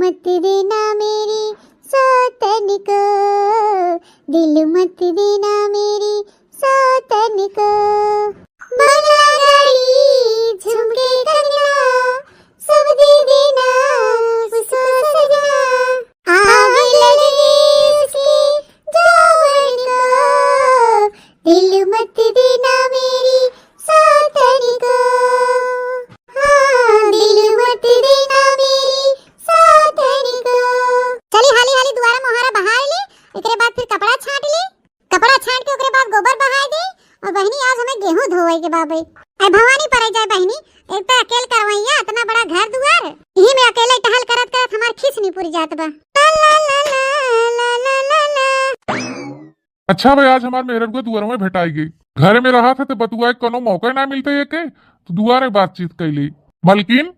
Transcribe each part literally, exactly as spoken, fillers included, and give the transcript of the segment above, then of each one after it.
मत देना मेरी सौतन को, दिल मत देना मेरी सौतन को। बंगला गाड़ी झुमके कंगना, सब दे देना उसको सजना। आग लगे उसके जौहर को, दिल मत देना मेरी सौतन को। हाँ, दिल मत देना मेरी सौतन को। चली हाली हाली दुआरा मोहारा बहार ली, एकरे बाद फिर कपड़ा छांट ली। कपड़ा छांट के ओकरे बाद गोबर बहाय दे। और बहिनी, आज हमें गेहूं धोवे के बा भाई। अरे भवानी परे जाए बहिनी, एक तो अकेल करवैया, इतना बड़ा घर दुआर, यही में अकेले टहल करत करत हमार खीस निपुर जात बा। ला, ला, ला, ला। अच्छा भाई, आज हमार मेहररुआ दुआर में भेटाई गई। घर में रहा था तो बतुआए कोनो मौका ना मिलते ये के, तो दुआरे बातचीत कैली। मलकिन,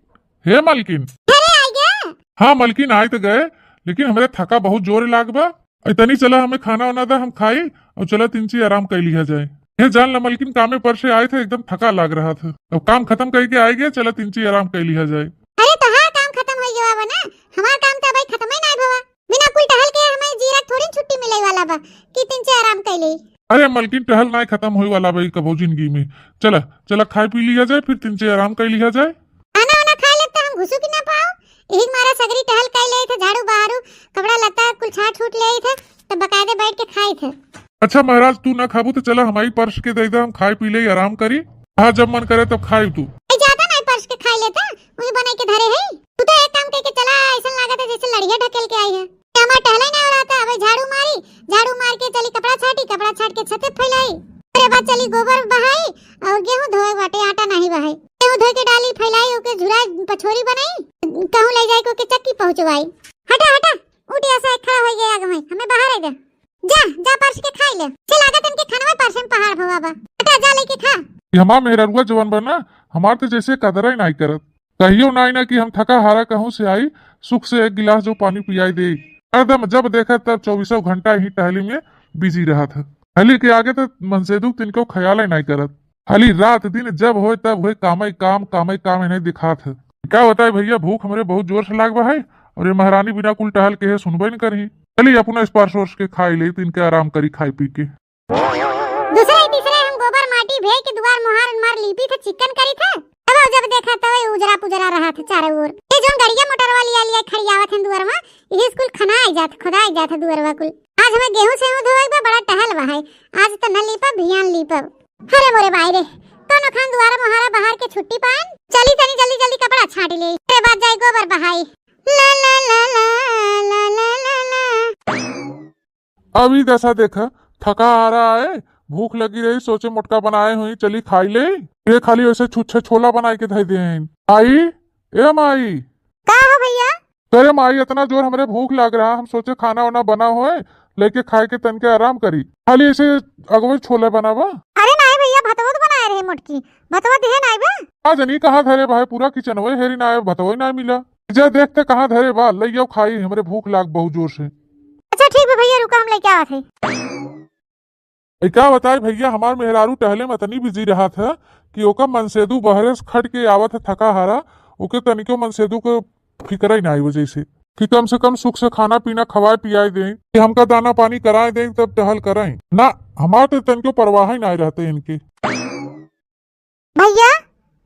हे मलकिन। अरे आ गया। हाँ मलकिन, आए तो गए, लेकिन हमरे थका बहुत जोर लाग बा। अरे तनी चला, हमें खाना वाना दा, हम खाई और चला तिनची आराम कर लिया जाए। हे जान ला मलकिन, कामे पर से आए थे, एकदम थका लाग रहा था। अब काम खत्म करके आए गए, चला तिनची आराम कर लिया जाए। अरे तोहार काम खत्म हो गया बा ना, हमार काम तो अबे खत्म ही ना भवा। बिना कुल टहल के हमें जीरा थोड़ी छुट्टी मिले वाला बा कि तिनची आराम कर ले। अरे मलकिन, टहल ना खत्म होए वाला बा कबो जिंदगी में। चला चला, खाए पी लिया जाए, फिर तिनची आराम कर लिया जाए। खाना वाना खा लेब त हम घुसुकी ना पाओ। यही मारा सगरी टहल कर लेई थे, झाड़ू बहारू, कपड़ा लत्ता कुल छाट छूट लेई थे, तब बकायदे बैठ के खाई थे। अच्छा महाराज, तू ना खाबू तो चला हमारी परस के दे दे, हम खाए पी ले आराम करी। हाँ, जब मन करे तब खाए तू। ए, ज्यादा ना परस के खाए लेता, वही बनाई के धरे है। तू तो एक काम करके चला, ऐसा लागत है जैसे लड़िया ढकेल के आई है। हमार टहले ना हो रहा था, अबे झाड़ू मारी, झाड़ू मार के चली कपड़ा छाटी, कपड़ा छाट के छते फैलाई, ओकरे बाद चली गोबर बहाई और गेहूं धोए बाटे, आटा नहीं बहाई। गेहूं धोए के डाली फैलाई, ओके झुरा पछोरी बनाई, कहूं ले जाए के ओके चक्की पहुंचवाई। हटा हटा, उठ, ऐसा एक खड़ा हो गया आगे में, हमें बाहर आ जा। जा जा, परस के खाई ले। चल आगे तन के खानवा परस में पहाड़ भवा बा। हटा जा लेके खा। ये हमार मेहररुआ जवन बा ना, हमार तो जैसे कदर ही नहीं करत। कहियो नाई ना कि हम थका हारा कहूँ से आई, सुख से एक गिलास जो पानी पियाई दे। हरदम जब देखा तब चौबीसों घंटा ही टहली में बिजी रहत है। हली के आगे तो मनसेदू तिनको ख्याल ही नाई करत। हली रात दिन जब होए तब होए कामे काम, कामे काम इन्हें दिखात है। क्या बताए भैया, भूख हमरे बहुत जोर से लाग बा है और ये महारानी बिना कुल टहल के है सुनबे न करही। चली अपना स्पर्श वर्श के खाई ले, तिनके आराम करी खाई पी के। दूसरे ही तीसरे हम गोबर माटी भेज के दुआर मोहार उनमार लीपी थे, चिक्कन करी थे। तब जब देखा तब उजरा पुजरा रहा थे चारों ओर। ये जोन गड़िया मोटरवा लिया लिया खड़ियावत हैं दुआर में, यही स्कूल खनाई जात, खुदाई जात है दुआरवा कुल। आज हमें गेहूं सेहूं धोए बा, बड़ा टहल बहाई। आज तो न लीपब, भियान लीपब। अरे मोरे भाई रे, कौनो खान दुआरा मोहारा बहार के छुट्टी पाएन। चली तनी जल्दी जल्दी कपड़ा छाट ले, तेरे बाद जाए गोबर बहाई। ला ला ला ला। अब ई दशा देखा, थका आ रहा है, भूख लगी रही, सोचे मोटका बनाए हुई, चली खाई ले। ये खाली ऐसे छुच्छे छोला बनाए के धई दे हैं। आई, ए माई। का हो भैया? अरे माई, इतना जोर हमरे भूख लाग रहा, हम सोचे खाना वाना बना होए, लेके खाए के तनके आराम करी। खाली ऐसे अगवे छोले बनावा। अरे नाई भैया, भतवा तो बनाए रहे मोटकी, भतवा देहे नाई बा। का जनी कहाँ धरे भाई, पूरा किचनवे हेरी नाई, भतवा ही नाई मिला। जा देखते कहाँ धरे बा, लइयाओ खाई, हमरे भूख लाग बहुत जोर से। अच्छा ठीक बा भैया, रुका हम लेके आवत है। ए, का बताई भैया, हमार मेहरारू टहले में इतनी बिजी रहत है कि ओकर मनसेदू बहरे से खट के आवत है थका हारा, ओके तनिको मनसेदू के फिक्र ही ना आई वजह से कि कम से कम सुख से खाना पीना खवाए पियाए दें, कि हमका दाना पानी कराए दें, तब टहल कराएं। ना, हमार तो तनिको परवाह ही ना रहते इनके। भैया,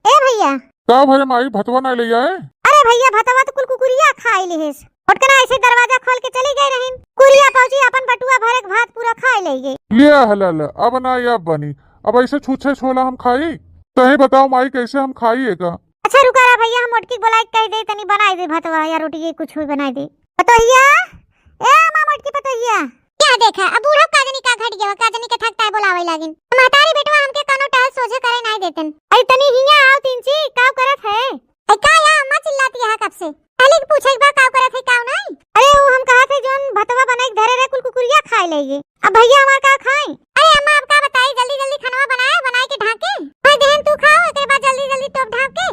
ए भैया। का भरे माई, भतवा ना ले आए? अरे भैया, भतवा तो कुल कुकुरिया खाई लिहिस। ओटकना ऐसे दरवाजा खोल के चली गई रहीन। कुरिया फौजी अपन बटुआ भरे के भात पूरा खाई ले गई। ले हला ला, अब ना अब बनी, अब ऐसे छुच्छे छोला हम खाई? तही बताओ माई, कैसे हम खाई एका? अच्छा रुका रहा भैया, हम मोटकी के बोलाई के कह दे, तनी बनाई दे भतवा या रोटी, ये कुछ भी बनाई दे। पतोहिया, ए अम्मा मोटकी पतोहिया। क्या देखा, अब बूढ़ा का जनी का घट गया, का जनी के थकता है बोलावे लागिन। महतारी बेटवा हमके कौनो टहल सोझे करे नाई देतन। अरे तनी हिया आओ तिनची, का करत है? ए का या अम्मा चिल्लाती है कब से? पहले के पूछे के बा का करत है का नाई? अरे वो हम कहा थे जोन भतवा बनाई के धरे रहे कुल कुकुरिया खाए ले ये। अब भैया हमार का खाई? अरे अम्मा अब का बताई, जल्दी जल्दी खानवा बनाए, बनाए के ढाके। भाई देहन तू खाओ, एकरे बाद जल्दी जल्दी टोप ढाक के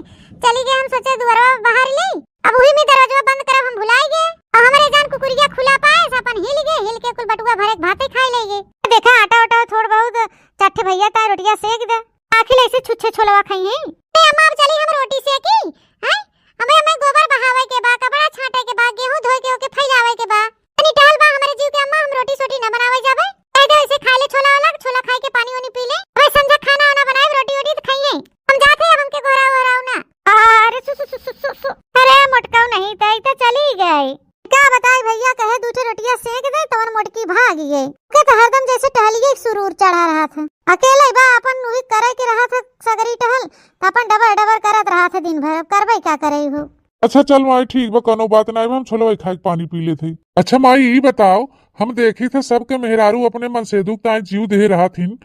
चली गए। हम सोचे दुआरवा बाहर ले, अब वही में दरवाजा बंद करब, हम भुलाई गए। अब हमरे जान कुकुरिया खुला पाए से अपन हिल गए, हिल के कुल बटुआ भरे के भाते खाए ले गए। देखा आटा उटा थोड़ बहुत चट्ठे भैया ता रोटिया सेक दे, आखिर ऐसे छुच्छे छोलवा खाई हैं। ए अम्मा अब चली हम रोटी सेकी, हैं? हमें हमें गोबर बहावे के बा, कपड़ा छांटे के बा, गेहूं धोए के, ओके फैलावे के बा। तनी टहल बा हमरे जीव के अम्मा, हम रोटी सोटी ना बनावे जाबे। कह दे इसे खाए ले छोला वाला, छोला खाए के पानी वानी पी ले। अबे संझा खाना वाना बनाए, रोटी वोटी तो खाइए। हम जाते हैं, अब हमके गोहराओ ओहराओ ना। अरे सु, सु, सु, सु, सु, सु। अरे मोटकाऊ नहीं, तई तो चली गई। का बताई भैया, कहे दू ठे रोटिया सेंक दे, तवन मोटकी भाग गई। के तो हरदम जैसे टहलिए के सुरूर चढ़ा रहा था। अकेले बा, अपन वही करे के रहा था सगरी टहल, तो अपन डबर डबर करत रहा था दिन भर। अब करबे का करे हो? अच्छा चल माई, ठीक बा, कौनो बात ना, हम छोलवा खाए के पानी पी लेत हई। अच्छा माई, ई बताओ, हम देखी थे सबके मेहरारू अपने मनसेधू के ताई जीव दे रहत हिन,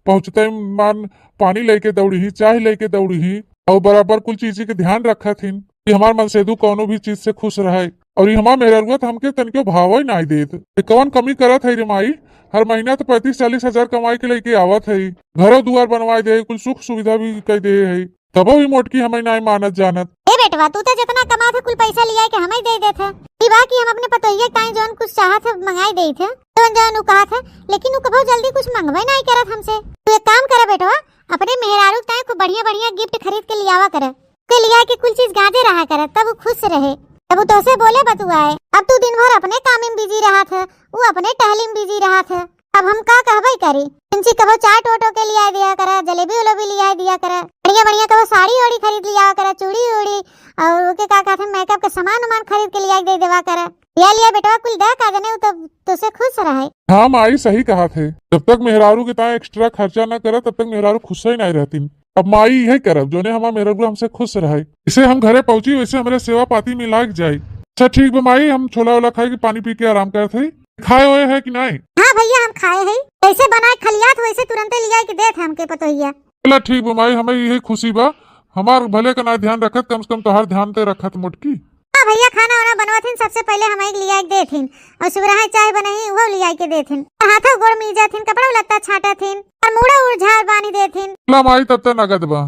पहुँचते मान पानी लेके दौड़ी ही, चाय लेके दौड़ी ही, और बराबर कुल चीज के ध्यान रखत हिन कि हमार मनसेधू कौनो भी चीज से खुश रहे। और ई हमार मेहरारुआ तो हमके तनिको भाव ही नाई देत। ये कौन कमी करत है रे माई? हर महीना तो पैंतीस चालीस हजार कमाई के लेके आवत है, घरो दुआर बनवाए दे, कुल सुख सुविधा भी कर दे है, तबो भी मोटकी हमें नाई मानत जानत। ए बेटवा, तू तो जितना कमात है कुल पैसा लिया के हमें दे देत है। ई बा कि हम अपने पतोहिया के ताई जौन कुछ चाहत है मंगाई देत है, जौन जौन उ कहत है, लेकिन उ कबो जल्दी कुछ मंगबे नाई करत हमसे। तू एक काम करे बेटवा, अपने मेहरारू के ताई खूब बढ़िया बढ़िया गिफ्ट खरीद के लियावा करे। के लिया के कुल चीज गाजे रहा करे, तब उ खुश रहे, तब उ तोसे बोले बतुआए। अब तू दिन भर अपने काम में बिजी रहत है, उ अपने टहली में बिजी रहत है। अब हम का कहबे करी? इनसे कबो चाट ओटो के लिया दिया करा, जलेबी उलेबी लिया दिया करा, बढ़िया बढ़िया कबो साड़ी ओड़ी खरीद लिया करा, चूड़ी उड़ी, और ओके का कहते हैं, मेकअप के सामान उमान खरीद के लिया दे देवा करा। लिया लिया बेटवा, कुल दे का जने उ तो तुझसे खुश रहे। हाँ माई सही कहा थे, जब तक मेहरारू के ताई एक्स्ट्रा खर्चा ना करे तब तक मेहरारू खुश ही नहीं रहती। अब माई यही करब, जोने हमार मेहरारू हमसे खुश रहे। इसे हम घरे पहुँची, वैसे हमरे सेवा पाती में लाग जाए। अच्छा ठीक बा माई, हम छोला वोला खाए के पानी पी के आराम करत हई। खाए होए है कि नहीं? हाँ भैया, हम खाए हई। जैसे बनाए खलियात वैसे तुरंते लिया के देत है हमके पतोहिया। चला ठीक बा माई, हमें यही खुशी बा। हमार भले का ना ध्यान रखत, कम से कम तोहार ध्यान ते रखत मोटकी। हाँ भैया, खाना वाना बनवत हिन, सबसे पहले हमें लिया के देत हिन। और सुबह चाय बनही, उहो लिया के देत हिन। हाथों गोड़ मीजत हिन, कपड़ा लत्ता छाटत हिन, और मूड़ा उड़ झाड़ बानी देत हिन। ला माई, तब तक नगद बा।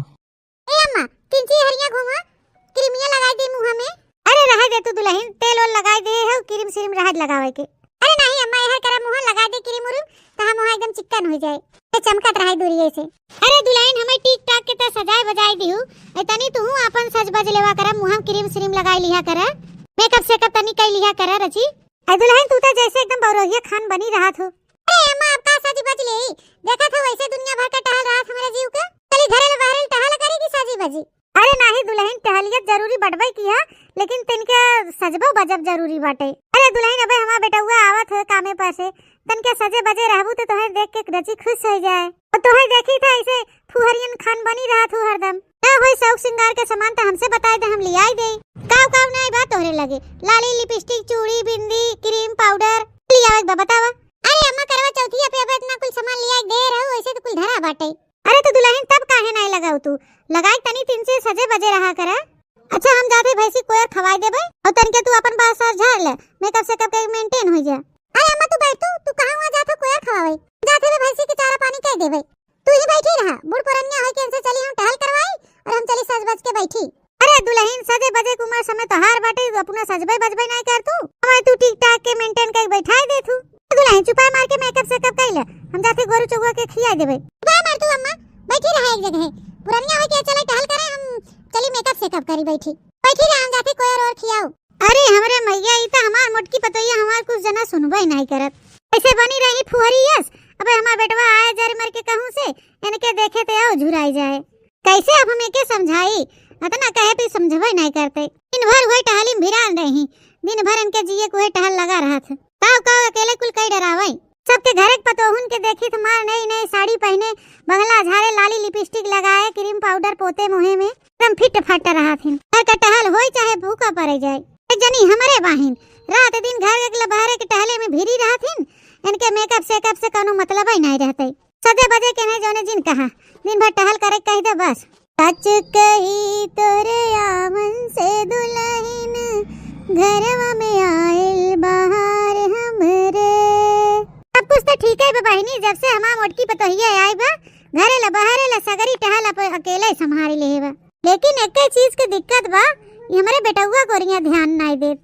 ए अम्मा, किंची हरिया घूमा, क्रीमिया लगाई दे मुँह में। अरे रहे दे तू दुल्हन, तेल ओल लगाई दे है, क्रीम श्रीम रहे लगावे के। अरे नहीं अम्मा, यह करे मुँह लगाई दे क्रीम उरीम, तो हम वहाँ एकदम चिक्कन हो जाए, तो चमकत रहे दूरिये से। अरे दुल्हन, हमें ठीक ठाक के तो सजाए बजाए दिहू, ए तनी तू अपन सज बज लेवा करा, मुँह में क्रीम श्रीम लगाई लिहा करा, मेकअप सेकअप तनी कई लिहा करा रची। अरे दुल्हन, तू तो जैसे एकदम बौरहिया खान बनी रहत हो। अरे अम्मा, अब का सज बज ले, देखत हो वैसे दुनिया भर के टहल रहत हमरे जीव के। चली घरे ले बहरे ले टहल करी कि सजी बजी। अरे नाही दुल्हन, टहलियत जरूरी बटबे की है, लेकिन तनके सजबो बजब जरूरी बाटे। अरे दुल्हन, अबे हमार बेटउआ आवत है कामे पर से, तनके सजे बजे रहबू तो तोहे देख के रची खुश हो जाए। और तोहे देखी था ऐसे फुहरियन खान बनी रहत हूँ हरदम। ना होई शौक श्रृंगार के सामान तो हमसे बताई दे, हम लियाई दे। काव काव नहीं बा तोहरे लगे, लाली, लिपस्टिक, चूड़ी, बिंदी, क्रीम, पाउडर लियावे के बा, बतावा। अरे अम्मा, करवा चौथिया पे अब इतना कुल सामान लिया के दे रहू, ऐसे तो कुल धरा बाटे। अरे तो दुल्हन, तब काहे नहीं लगाऊ तू? लगाए तनी तीन से सजे बजे रहा करा। अच्छा, हम जाते भैंसी कोयर खवाई देबे और तनके तू अपन बाल साल झाड़ ले, मेकअप सेकअप के मेंटेन हो जा। अरे अम्मा, तू बैठ, तू, तू कहाँ हुआ जात हो कोयर खवावे? जाते बे भैंसी के चारा पानी कह देबे, तू ही बैठी रहा। बूढ़ पुरनिया होई के इनसे चली हम टहल करवाई और हम चली सज बज के बैठी। अरे दुल्हन, सजे बजे के उम्र समय तोहार बाटे, तू अपना सजबे बजबे नहीं कर तू, हमें तू ठीक ठाक के मेंटेन करके बैठाए दे तू। दुल्हन, चुपाई मार के मेकअप सेकअप कर ले, हम जाते गोरू चौवा के खिया देबे। चुपाई मार तू अम्मा, बैठी रहा एक जगह। पुरनिया होई के चले टहल करे, हम चली मेकअप सेकअप करी बैठी। बैठी रहा, हम जाते कोयर और खियाओ। अरे हमरे मैया, ई त हमार मोटकी पतोहिया हमार कुछ जना सुनबे नहीं करत। ऐसे बनी रही फुहरी यस। अबे हमार बेटवा आए जर मर के कहूँ से, इनके देखे ते आओ झुराई जाए। कैसे अब हम एके समझाई? अतना कहे पे समझबे नहीं करते। दिन भर वही टहली में भिरान रही, दिन भर इनके जिए के वही टहल लगा रहत। काव काव अकेले कुल कई डरावे। सबके घरे के पतोहुन के देखी तो मार नई नई साड़ी पहने, बंगला झारे, लाली लिपस्टिक लगाए, क्रीम पाउडर पोते मुँहे में, एकदम फिट फाट रहत हिन। घर के टहल होई चाहे भूखा पड़े जाए। एक जनी हमरे बाहिन, रात दिन घर के लबहरे के टहले में भिरी रहत हिन, इनके मेकअप सेकअप से कोनो मतलब ही नहीं रहते। सजे बजे के नहीं जौने जिन कहा, दिन भर टहल करे कह दे बस। सच कही तोरे आमन से दुल्हन, घरवा में आइल बहार हमरे। सब कुछ तो ठीक है बे बहिनी, जब से हमार मोटकी पतोहिया आई बा, घरे ला बहरे ला सगरी टहल अप-, अकेले ही संभारी ले बा। लेकिन एके चीज के दिक्कत बा, ये हमरे बेटउआ कोरिया ध्यान नाई देत।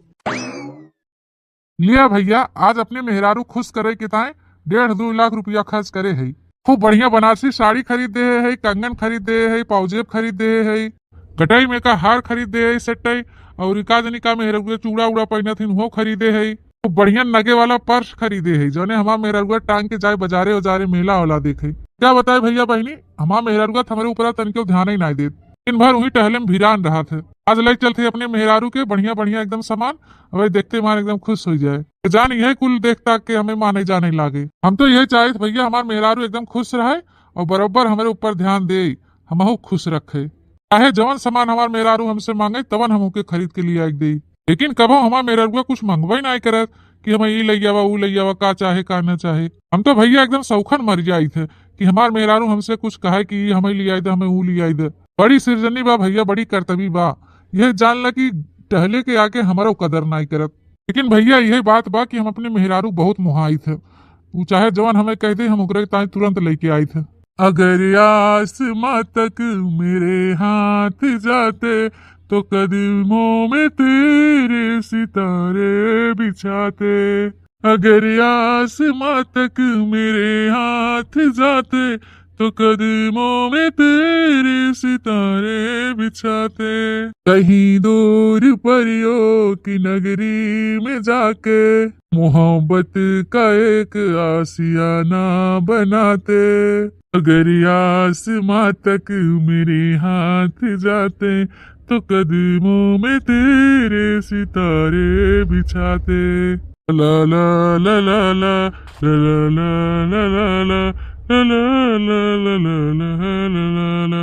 लिया भैया, आज अपने मेहरारू खुश करे के ताए डेढ़ दो लाख रुपया खर्च करे है। खूब बढ़िया बनारसी साड़ी खरीद दे है, कंगन खरीद दे है, पाउजेब खरीद दे है, गटई में का हार खरीद दे है सट्टई, और का जानी का मेहररुआ चूड़ा उड़ा पहिनत हिन, उहो खरीदे है। तो बढ़िया नगे वाला पर्स खरीदे है, जौने हमार मेहररुआ टांग के जाए बजारे उजारे, मेला वाला देखे। क्या बताए भैया बहिनी, हमार मेहररुआ तो हमरे ऊपर तनिको ध्यान ही नाई देत, दिन भर वही टहले में भिरान रहत है। आज लइ चलत है अपने मेहरारू के बढ़िया बढ़िया एकदम सामान, अबे देखते मान एकदम खुश हो जाए। जान यही कुल देख ताक के हमें माने जाने लागे। हम तो यही चाहित भैया हमार मेहरारू एकदम खुश रहे और बराबर हमरे ऊपर ध्यान दे, हमहू खुश रखे। चाहे जवन सामान हमार मेहरारू हमसे मांगे, तवन हम ओके खरीद के लियाइ के देई। लेकिन कबो हमार मेहरारुआ कुछ मंगबे नाई करत कि हमें ई लइ आवा, ऊ लइ आवा, का चाहे, का ना चाहे। हम तो भैया एकदम सौखन मर जाइत है कि हमार मेहरारू हमसे कुछ कहे कि ई हमें लियाइ दे, हमें ऊ लियाइ दे। बड़ी सिरजनी बा भैया, बड़ी करतबी बा। यह जान ला कि टहले के आके हमरो कदर नाई करत। लेकिन भैया, यही बात बा कि हम अपने मेहरारू बहुत मोहाइत है। ऊ चाहे जवन हमें कह दे, हम ओकरे ताई तुरंत लेके आइत है। अगर आसमां तक मेरे हाथ जाते, तो कदमों में तेरे सितारे बिछाते। अगर आसमां तक मेरे हाथ जाते, तो कदमों में तेरे सितारे बिछाते। कहीं दूर परियों की नगरी में जाके मोहब्बत का एक आशियाना बनाते। अगर आसमां तक मेरे हाथ जाते, तो कदमों में तेरे सितारे बिछाते। ला ला ला ला ला, ला ला ला ला ला, ला ला ला ला ला।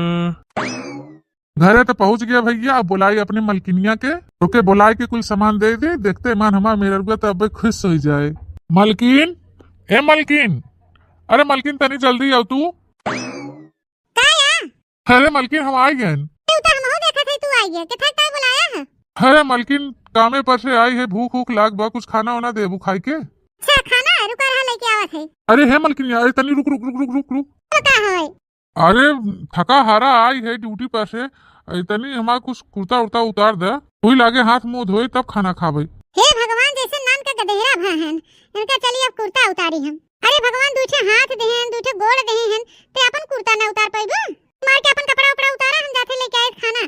घरे तो पहुंच गया भैया, अब बुलाई अपने मलकिनिया के, ओके बुलाई के कुल सामान दे दे, देखते मान हमार मेहररुआ तो अब खुश हो जाए। मलकिन, ए मलकिन, अरे मलकिन तनी जल्दी आओ तू। का या? अरे मलकिन हम आई गए। ए, उ तो हमहू देखत है तू आई गया, कितना टाइम बुलाया है? अरे मलकिन कामे पर से आई है, भूख उख लाग बा, कुछ खाना वाना देबू खाई के? अच्छा खाना है, रुका रहा लेके आवत है। अरे हे मलकिन यार, ए, तनी रुक रुक रुक रुक रुक रुक। तो का है? अरे थका हारा आई है ड्यूटी पर से, ए, तनी हमार कुछ कुर्ता उर्ता उतार दे, वही लागे हाथ मुंह धोए तब खाना खाबे। हे भगवान, जैसे नान का गदेहरा भा हन, इनका चली अब कुर्ता उतारी हम। अरे भगवान, दू ठे हाथ देहे हन, दू ठे गोड़ देहे हन, ते अपन कुर्ता ना उतार पइबू? मार के अपन कपड़ा उपड़ा उतारा, हम जाते लेके आए खाना।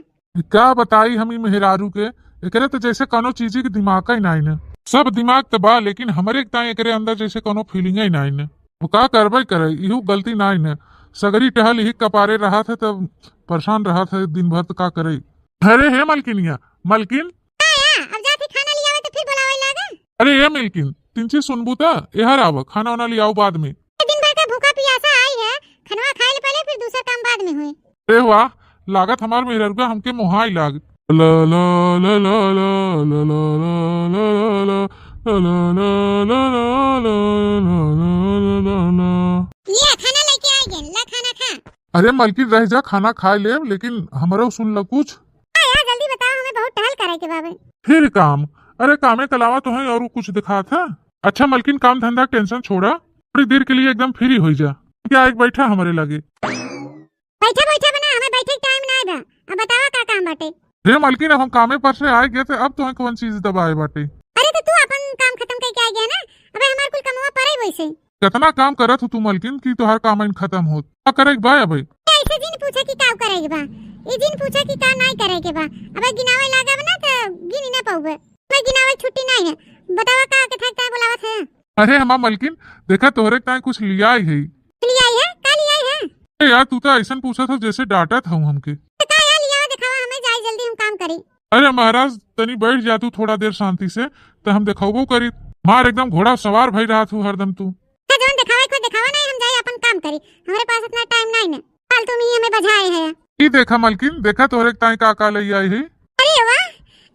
का बताई हम ई मेहरारू के, एकरे तो जैसे कौनो चीज के दिमाग ही नाई न। सब दिमाग तो बा, लेकिन हमरे ताई एकरे अंदर जैसे कौनो फीलिंग ही नाई न। वो का करबे करे, इहू गलती नाई न। सगरी टहल इही कपारे रहत है, तब परेशान रहत है दिन भर, तो का करे। अरे हे मलकिनिया, मलकिन। का या? अब जात ही खाना लियावे तो फिर बुलावे लागे। अरे ए मलकिन, तिनची सुनबू त, एहर आव, खाना वाना लियाओ बाद में। दिन भर का भूखा पियासा आई है, खनवा खाए ले पहले, फिर दूसर काम बाद में होए। अरे वाह, लागत हमार मेहररुआ हमके मोहाई लाग। ला ला ला ला ला। ये खाना लेके आई गेन, ला खाना खा। अरे मलकिन रह जा, खाना खाए लेब, लेकिन हमरो सुन ल कुछ। हाँ यार, जल्दी बताओ, हमें बहुत टहल करे के बाबे। फिर काम? अरे कामे के अलावा तोहे और कुछ दिखात है? अच्छा मलकिन, काम धंधा के टेंशन छोड़ा, थोड़ी देर के लिए एकदम फ्री हो जा। क्या एक बैठा हमरे लगे। बैठा बैठा बना, हमें बैठे के टाइम ना बा। अब बतावा का काम बाटे? रे मलकिन, अब हम कामे पर से आए गए थे, अब तोहे कौन चीज दबाए बाटे? अरे तो तू अपन काम खत्म करके आ गया ना, अब हमार कुल कमवा पड़े वैसे। कितना काम करत हो तू मलकिन कि तोहार काम इन खत्म होत? का करे के बा अबे? ऐसे जिन पूछे कि का करे के बा, ये जिन पूछे कि का नाई करे के बा। अबे गिनावे लागब ना तो गिन ही ना पाउबे। मैं गिनावे छुट्टी नाई है। बतावा का के थाक ताई बुलावत है? अरे हमार मलकिन, देखा तोहरे ताई कुछ लियाई है। लियाई है? का लियाई है? ए यार, तू तो ऐसन पूछत हो जैसे डांटत हूँ हमके। तो का यार लियावा दिखावा, हमें जाए जल्दी, हम काम करी। अरे महाराज, तनी बैठ जा तू थोड़ा देर शांति से, तो हम दिखाबो करी। मार एकदम घोड़ा सवार भई रहा तू हरदम तू। अच्छा, जौन देखावे को देखावा नहीं, हम जाए अपन काम करी, हमारे पास इतना टाइम नहीं ने, फालतू में ही हमें बझाए है। ई देखा मलकिन, देखा तोहरे ताई का का ले आई है। अरे वाह,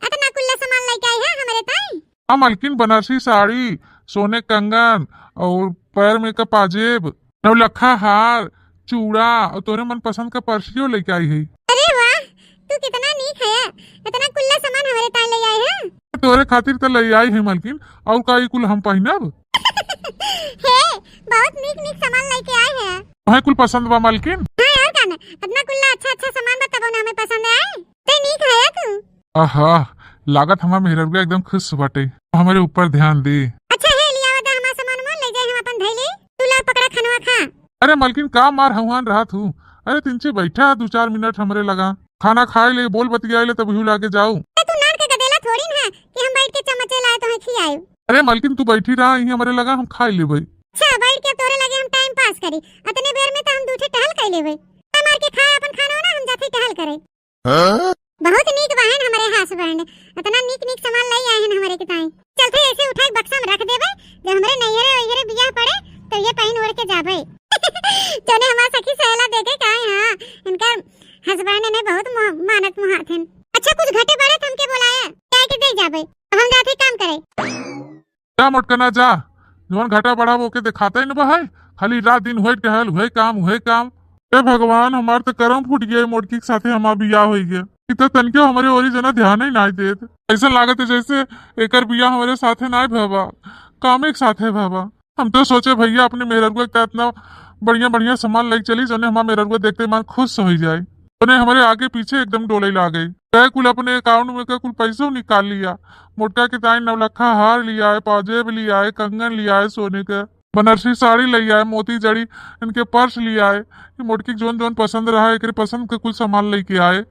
इतना कुल्ला सामान लेके आई है हमारे ताई। हाँ मलकिन, बनारसी साड़ी, सोने कंगन और पैर में का पाजेब, नौलखा हार, चूड़ा और तोहरे मनपसंद का पर्सियो लेके आई है। अरे वाह, तू कितना नीक है, इतना कुल्ला सामान हमारे ताई ले आए है। तोहरे खातिर तो ले आई है मलकिन, और का ई कुल हम पहिनब? हे, बहुत नीक नीक सामान लेके आए है। तोहे कुल पसंद बा मलकिन? हाँ और का ना, इतना कुल्ला अच्छा अच्छा सामान बा तब ना हमें पसंद आए। ते नीक है तू। आहा, लागत हमार मेहररुआ एकदम खुश बाटे, हमरे ऊपर ध्यान दे। अच्छा है, लियावा दा हमार सामान, ले जाए हम अपन धैली। तू ला पकड़ा खनवा खा। अरे मलकिन, का मार हौहान रहत हूँ? अरे तिनची बैठा दू चार मिनट हमरे लगा। खाना खाए ले, बोल बतियाए ले, तब हिउ लागे जाऊ। ए, तू नार के गदेला थोड़ी न है कि हम बैठ के चम्मचे लाए तोहे खियाए। अरे मलकिन, तू बैठी रहा यहीं हमरे लगा, हम खाए लेबे। अच्छा, बैठ के तोरे लगे हम टाइम पास करी, अतने बेर में तो हम दू ठे टहल कर लेबे। मार के खाए अपन खाना ना, हम जाते टहल करे। हाँ? बहुत नीक बहन हमरे husband, इतना नीक नीक सामान लाई आए हैं हमरे के ताई। चलते ऐसे उठा के बक्सा में रख देबे, जब हमरे नैहरे वैहरे बियाह पड़े तो ये पहन ओढ़ के जाबे। तूने हमार सखी सहेला देखे काहे, हाँ, इनका husband ने बहुत मोह-, मानत मुहात हैं। अच्छा, कुछ घटे बढ़े तो हमके बुलाया, क्या के दे जाबे, अब हम जाते काम करे। जा मोटकना जा, जवन घटा बढ़ा ओके देखाता ही न बा है, खाली रात दिन हुए टहल, हुए काम, हुए काम। हे भगवान, हमार त करम फूट गया, मोटकी के साथे हमार बियाह होई गया। इ त तनके हमरे ओरी जना ध्यान ही नाई देत। ऐसा लागत है जैसे एकर बियाह हमरे साथे नाई भवा, कामे के साथे भवा। हम तो सोचे भैया अपने मेहररुआ के इतना बढ़िया बढ़िया सामान लेके चली, जौने हमार मेहररुआ देखते ही मन खुश हो जाए, जौने हमरे आगे पीछे एकदम डोले लागे। गए कुल अपने account में के कुल पैसों निकाल लिया। मोटका के ताई नवलखा हार लिया है, पाजेब लिया है, कंगन लिया है सोने के, बनारसी साड़ी लिया है, मोती जड़ी इनके purse लिया है। ये मोटकी के जौन जौन पसंद रहा, एकरे पसंद के कुल सामान लेके आए,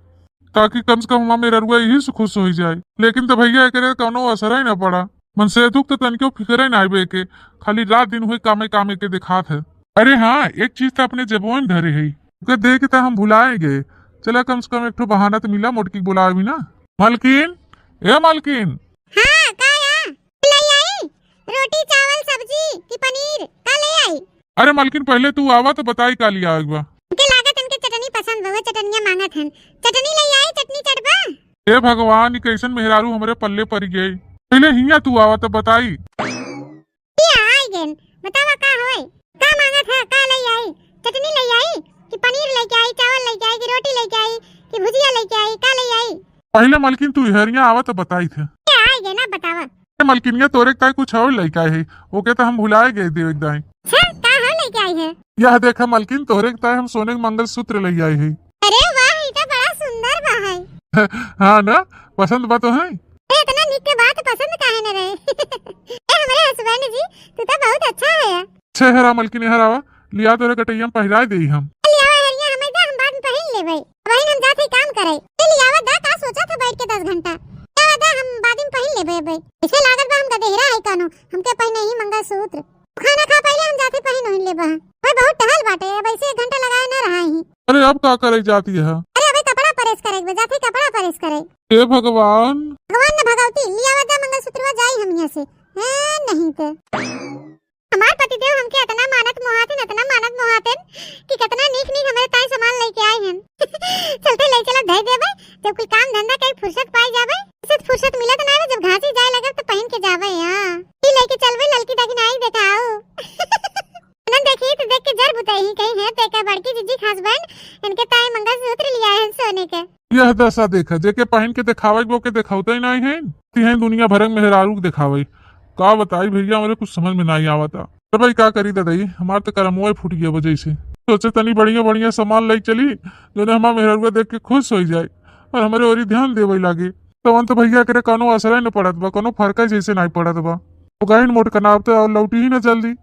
ताकि कम से कम हमार मेहररुआ यही से खुश हो जाए। लेकिन तो भैया एकरे कौनो असर ही ना पड़ा। मनसेधु के तो तनिको फिक्र ही ना आइबे के, खाली रात दिन हुए कामे कामे के देखात है। अरे हाँ, एक चीज तो अपने जेबवा में धरे है, ओके दे के तो हम भुलाए गए। चला कम से कम एक ठो बहाना तो मिला मोटकी के बुलावे भी ना। मलकिन, ए मलकिन। हाँ, का या? ले आई? रोटी, चावल, सब्जी कि पनीर? का ले आई? अरे मलकिन, पहले तू आवा तो बताई का लिया आइल बा। इनके लागत इनके चटनी पसंद बा, वो चटनिया मांगत हन। चटनी ले आई, चटनी चटबा? हे भगवान, ई कैसन मेहरारू हमरे पल्ले पड़ गई। पहले हिया तू आवा तो बताई। ये आई गेन, बतावा का होए? का मांगत है, का ले आई? चटनी ले आई कि पनीर लेके आई, चावल लेके आई कि रोटी लेके आई कि भुजिया लेके आई, का ले आई? पहले मलकिन तू हरिया आवा तो बताई थे। ये आई गेन, अब बतावा। ए मलकिनिया, तोरे के ताई कुछ और लेके आए है, ओके तो हम भुलाए गए देवे के दाई। अच्छा, का हो लेके आई है? यह देखा मलकिन, तोरे के ताई हम सोने के मंगलसूत्र ले आए है। अरे वाह, ई तो बड़ा सुंदर बा है। हाँ ना, पसंद बा तो है। ए, इतना निक के बात पसंद काहे न रहे? ए हमरे husband जी, तू तो बहुत अच्छा है। छे हरा मलकिन, हरावा, लिया तोरे गटैया में पहिराए देई हम। लियावा हरिया, हमें दे, हम बाद में पहिन लेबै। अबहिन हम जात हई काम करे। ए लियावा दा, का सोचत है बैठ के दस घंटा? लियावा दा, हम बाद में पहिन लेबै अबै। इसे लागत बा हम गदेहरा है कानो, हमके पहिने ही मंगलसूत्र। खाना खा पहिले हम जात हई पहिन ओहिन लेबा। भाई बहुत टहल बाटे, अब ऐसे एक घंटा लगाए ना रहा ही। अरे अब का करे जाती है? अरे अबे कपड़ा press करे, जात हई कपड़ा press करे। हे भगवान। भगवान न भगवती, लियावा दा मंगलसूत्रवा जाई हम यहाँ से। हैं, नहीं ते। हमार पतिदेव हमके इतना मानत मोहात हैं, इतना मानत मोहात हैं कि कितना नीक नीक हमरे ताई सामान लेके आए हैं। चलते ले चला धई देबे, जब कुल काम धंधा कई फुर्सत पाई जाबे। फुर्सत, फुर्सत मिलत ना है, जब घासी जाए लगे तो पहन के जाबे। हाँ, ई लेके चलबे ललकी दागिन आई देखाओ। नन देखी तो देख के जर बुताई ही कहीं है, देखा बड़की जीजी के husband इनके ताई मंगलसूत्र लिया है सोने के। यह दशा देखा, जेके पहन के देखावे के ओके देखावते ही नहीं है, ती हैं दुनिया भर में मेहरारू के देखावे। का बताई भैया, हमरे कुछ समझ में नहीं आवता। अरे भाई का करी दादाई, हमार तो करमुआ फूट गया वजह से। सोचे तनी बढ़िया बढ़िया सामान ले चली, जोने हमार मेहरारुआ देख के खुश हो जाए और हमरे ओरी ध्यान देवे लागे। तवन तो भैया एकरे कौनो असर ही न पड़त बा, कौनो फर्क ही जैसे नहीं पड़त बा। तो गइन मोटकना, अब तो और लौटी ही ना जल्दी।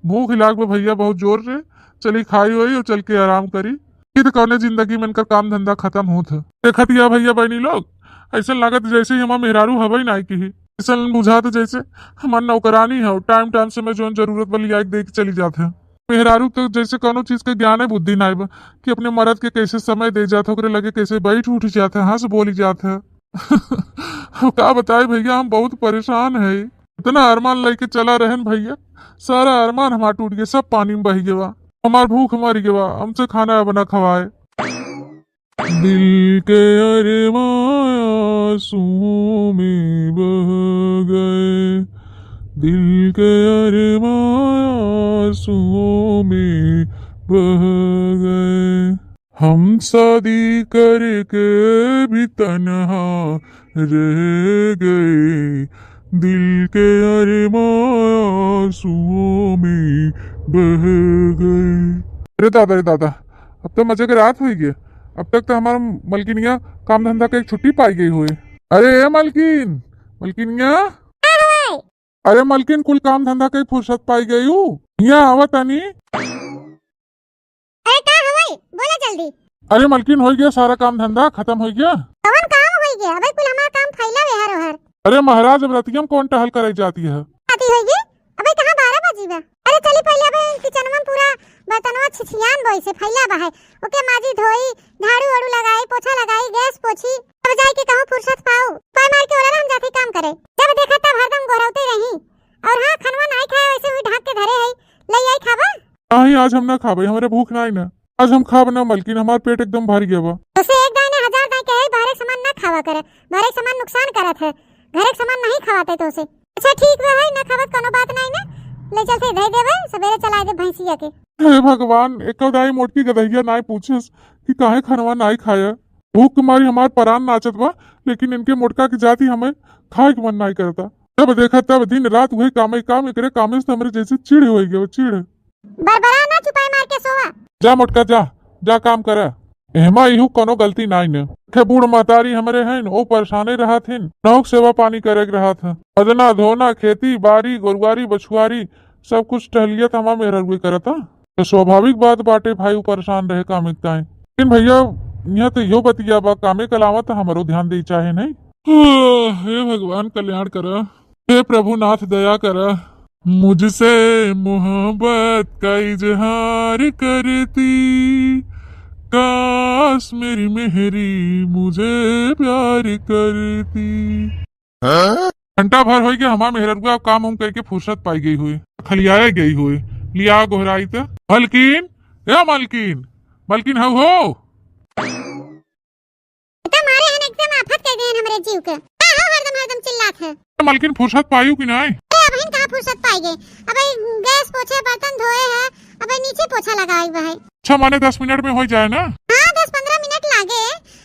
भूख लाग बा भैया बहुत जोर से। चली खाई होई और चल के आराम करी। कि तो कौने जिंदगी में इनकर काम धंधा खत्म होत है। देखत या भैया बहनी लोग, ऐसा लागत जैसे ही हमार मेहरारू हवे ही नाई की ही। ऐसा बुझात जैसे हमार नौकरानी है, टाइम टाइम से मैं जोन जरूरत बा लिया के दे के चली जात है। मेहरारू तो जैसे कौनो चीज के ज्ञान है, बुद्धि नाई बा कि अपने मर्द के कैसे समय दे जात है, ओकरे लगे कैसे बैठ उठ जात है, हंस बोली जात है। अब का बताई भैया, हम बहुत परेशान है। इतना अरमान लेके चला रहन भैया, सारा अरमान हमार टूट गया, सब पानी में बह गया। हमार भूख मर गया, हमसे खाना बना खवाए। दिल के अरमान आंसुओं में बह गए, दिल के अरमान आंसुओं में बह गए। हम शादी करके भी तन्हा रह गए, दिल के अरमान आंसुओं में बह गए। अरे दादा रे दादा, अब तो मजे के रात होई गए। अब तक तो हमार मलकिनिया काम धंधा के एक छुट्टी पाई गई होए। अरे ए मलकिन, मलकिनिया, अरे मलकिन, कुल काम धंधा के फुर्सत पाई गई हूँ, यहाँ आवा तनी। अरे का हवाई, बोला जल्दी। अरे मलकिन, होइ गया सारा काम धंधा, खतम होइ गया। कवन काम होइ गया? अबे कुल हमार काम फैला बेहर ओहर। अरे महाराज, अब रतिया में कौन टहल करे जाती है? राती होइ गई? अबे कहाँ बारह बजी बा? अरे चली पहले अबे किचनवा में पूरा बर्तनवा छिछियान बोई से फैला बा है। ओके माजी धोई, झाड़ू वाड़ू लगाई, पोछा लगाई, गैस पोछी, तब जाए के कहूँ फुर्सत पाऊ। पाए मार के ओरा हम जाती काम करे। जब देखा तब हरदम गोरौते रही। और हाँ, खनवा नाई खाए, वैसे हुई ढाक के धरे है, ले आई खाबा? नहीं, आज हम ना खाबे, हमरे भूख नाई ना। आज हम खाब ना मलकिन, हमार पेट एकदम भर गया बा। तोसे एक दाई ना हजार दाई कहे, बाहरे के सामान ना खावा करे, बाहरे के सामान नुकसान करत है, घरे के सामान नहीं खवाते तोसे। अच्छा ठीक बा है, ना खाबत कोनो बात नहीं ना, ले चलते धई देबे, सवेरे चला दे भैंसिया के। हे भगवान, एको दाई मोटकी गदहिया नाई पूछस कि काहे खनवा नाई खाया। भूख के मारी हमार परान नाचत बा, लेकिन इनके मोटका के जाति हमें खाए के मन नाई करता। जब देखा तब दिन रात वही कामे काम, एकरे कामे से हमरे जैसे चिढ़ होइ गया, चिढ़। बरबरा ना, चुपाई मार के सोवा। जा मोटका जा, जा काम करा। एहमा इहू कोनो गलती नाई न। खे बूढ़ महतारी हमरे हैं, ओ परेशाने रहत हिन, नौक सेवा पानी करे के रहत है। अदना धोना, खेती बारी, गोरुआरी बछुआरी, सब कुछ टहलिया त हमार मेहररुए करत है। तो स्वाभाविक बात बाटे भाई, उ परेशान रहे काम एक ताए। लेकिन भैया, यहाँ तो यो बतिया बा, कामे के अलावा तो हमरो ध्यान दे चाहे नहीं। हे भगवान कल्याण करा, हे प्रभु नाथ दया करा। मुझसे मोहब्बत का इजहार करती, काश मेरी मेहरी मुझे प्यार करती। घंटा भर होइ गया हमार मेहररुआ काम उम करके फुर्सत पाई गई हुई, खलियाए गई हुई, लिया गोहराई त। मलकिन, ए मलकिन, मलकिन हऊ हो? इतना मारे हन, एकदम आफत कह देन हमरे जीव के। का हो हरदम हरदम चिल्लात है? मलकिन फुर्सत पायू कि नाई? अरे अबहिन कहाँ फुर्सत पाई गए? अबे गैस पोछे, बर्तन धोए है, अबे नीचे पोछा लगाई बा है। अच्छा, माने दस मिनट में हो जाए ना? हाँ, दस पन्द्रह मिनट लागे,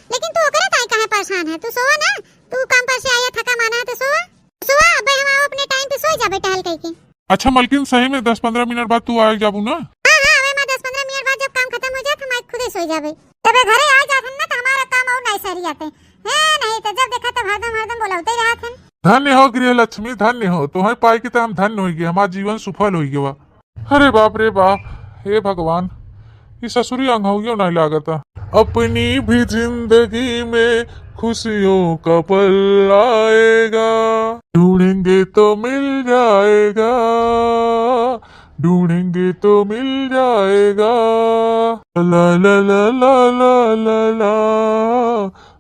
लेकिन तू ओकरे ताई काहे परेशान है? तू सोवा ना, तू काम पर से आया थका माना है तो सोवा, सोवा। अबे हम आओ अपने टाइम पे सोई जाबे टहल कह के। अच्छा मलकिन, सही में दस पन्द्रह मिनट बाद तू आए जाबू ना? हाँ, हाँ, अबे मैं दस पन्द्रह मिनट बाद जब काम खतम हो जात, हम आए खुदे सोई जाबे। तबे घरे आ जात हन ना, तो हमारा काम और नहीं सरी आते। है नहीं तो जब देखा तब हरदम, हरदम बोलौते रहत हन। धन्य हो गृह लक्ष्मी, धन्य हो। तोहे पाई के तो हम धन्य होइ गए, हमार जीवन सुफल होइ गवा। अरे बाप रे बाप, हे भगवान, ई ससुरी अंघौयो नहीं लागता। अपनी भी जिंदगी में खुशियों का पल आएगा, ढूंढेंगे तो मिल जाएगा, ढूंढेंगे तो मिल जाएगा। ला ला ला ला ला ला ला,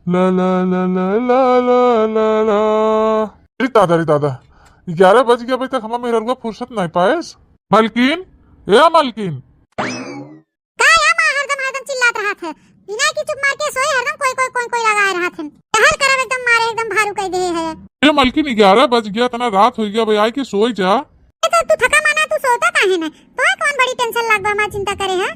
ला ला ला ला ला ला ला ला। अरे दादा रे दादा, ग्यारह बज गया, अभी तक हमार मेहररुआ फुर्सत नहीं पाएस। मलकिन, ए मलकिन। का या माँ हरदम हरदम चिल्लात रहत है? बिना की चुप मार के सोए, हरदम कोई कोई कोई कोई लगाए रहत है। टहल करब एकदम मारे एकदम भारू कह दे है। ए मलकिन, ग्यारह बज गया, इतना रात हो गया भाई, आए के सोई जा। ए तो तू थका माना, तू सोता काहे ना? तोहे कौन बड़ी टेंशन लाग बा, हमार चिंता करे है?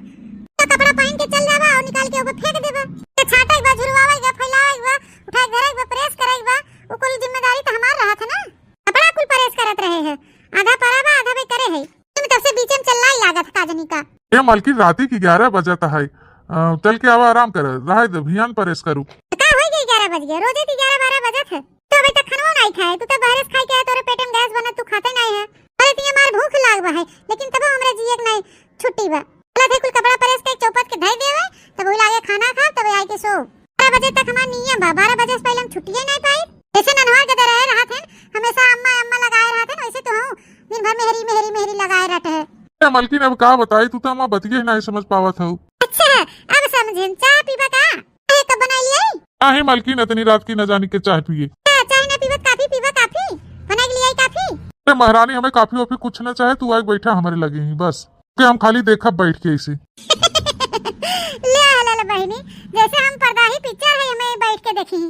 तो कपड़ा पहन के चल जाबा और निकाल के ओके फेंक देबा। तो छाटे के बा, झुरवावे के बा, फैलावे के बा, उठाए के धरे के बा, प्रेस करे के बा, वो कुल जिम्मेदारी तो हमार रहत है ना। कपड़ा कुल प्रेस करत रहे है, आधा परा बा, आधा बे करे है। तुम तब से बीचे में चल लाई लागत का जनी का। ए मालकिन, राती की ग्यारह बजत है, अ, चल के आवा, आराम कर, रहे दे, भियान प्रेस करू। तो का होई गई, ग्यारह बज गए, रोजे ती ग्यारह बारह बजत है, तो अबे तक खाना नहीं खाए, तू तो बहरे से खाए के है, तोरे पेट में गैस बनत, तू खाते नहीं है। अरे तिया मार भूख लाग बा है, लेकिन तबो हमरा जिए के नहीं छुट्टी बा। चला थे कुल कपड़ा प्रेस के चौपट के धर देवे, तब वही लागे खाना खा, तब आए के सो। बारह बजे तक हमार नियम बा, बारह बजे से पहले हम छुट्टिए नहीं पाई। जैसे ननहर के दे रहे रहत हैं, हमेशा अम्मा अम्मा लगाए रहत हैं, वैसे तो हूँ दिन भर मेहरी मेहरी मेहरी लगाए रहते हैं। ए मालकिन, अब का बताई, तू तो हमार बतिये ही नहीं समझ पावत हऊ। अच्छा, अब समझेन, चाय पीबा का? चाय कब बनाई लियाई? काहे मालकिन, इतनी रात की न जानी के चाय पिए। का चाय ना पीबत, काफी पीबा, काफी? बनाई लियाई काफी? ए महारानी, हमें काफी वाफी कुछ ना चाहे, तू आके बैठा हमारे लगे ही बस। के हम खाली देखब बैठ के ऐसे। ले आ, ले, ले बहिनी, जैसे हम पर्दाही पिक्चर है, हमें बैठ के देखी।